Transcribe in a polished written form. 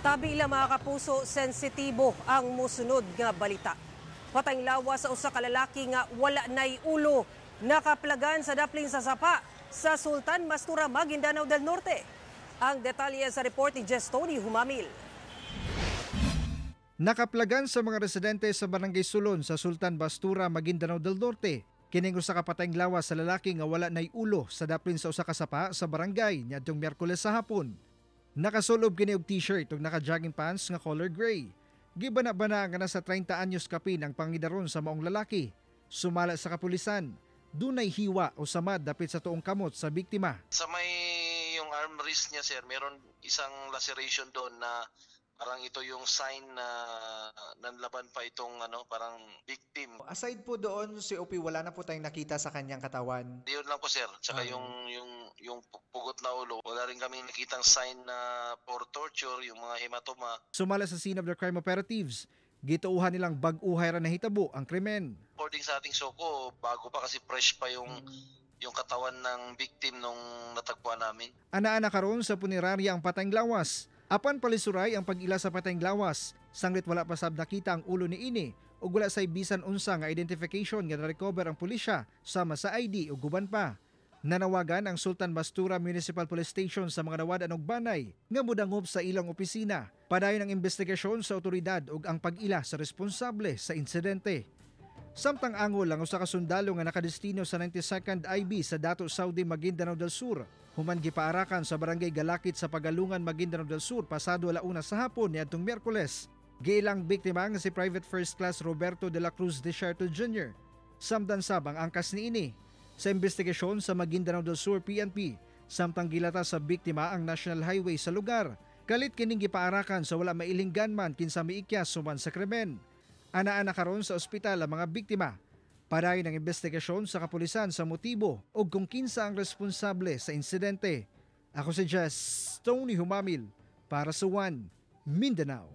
Tabi ila, mga kapuso, sensitibo ang musunod nga balita. Patayng lawas sa usa ka lalaki nga wala nay ulo nakaplagan sa daplin sa sapa sa Sultan Mastura, Maguindanao del Norte. Ang detalye sa report ni Jess Tony Humamil. Nakaplagan sa mga residente sa Barangay Sulon sa Sultan Bastura, Maguindanao del Norte, kining usa ka patayng lawas sa lalaki nga wala nay ulo sa daplin sa usa ka sapa sa barangay niadtong Miyerkules sa hapon. Nakasulob kini og t-shirt ug naka-jogging pants nga color gray. Gibana-bana nga nasa 30 anyos kapin ang pangidaron sa maong lalaki. Sumala sa kapulisan, dunay hiwa o samad dapit sa tuong kamot sa biktima. Sa may yung arm wrist niya, sir, meron isang laceration doon na parang ito yung sign na nanlaban pa itong ano, parang victim. Aside po doon, si OP, wala na po tayong nakita sa kanyang katawan. Yun lang po, sir. Tsaka yung pugot na ulo, wala rin kami nakitang sign na for torture, yung mga hematoma. Sumala sa scene of the crime operatives, gituuhan nilang bag-uhay ra nahitabo ang krimen. According sa ating SOCO, bago pa kasi fresh pa yung katawan ng victim nung natagpuan namin. Ana-ana karon sa punerarya ang patayng lawas. Apan palisuray ang pag-ila sa patayng lawas, sanglit wala pa sab nakita ang ulo ni ini ug wala say bisan unsa nga identification nga na-recover ang pulisya sama sa ID ug guban pa. Nanawagan ang Sultan Mastura Municipal Police Station sa mga nawad-an og banay nga modangop sa ilang opisina. Padayon ang investigasyon sa otoridad ug ang pag-ila sa responsable sa insidente. Samtang angol ang usa ka sundalo nga nakadestino sa 92nd IB sa Datu Saudi, Maguindanao del Sur, human gipaarakan sa Barangay Galakit sa Pagalungan, Maguindanao del Sur pasado 1:00 sa hapon niadtong Miyerkules. Giilang biktima nga si Private First Class Roberto de la Cruz Desierto Jr. Samdan sab ang angkas niini. Sa investigasyon sa Maguindanao del Sur PNP, samtang gilata sa biktima ang National Highway sa lugar, kalit kining gipaarakan sa wala mailing gunman kinsa miikyas suman sa krimen. Ana-ana karon sa ospital ang mga biktima. Padayon ang investigasyon sa kapulisan sa motibo o kung kinsa ang responsable sa insidente. Ako si Jess Tony Humamil para sa One Mindanao.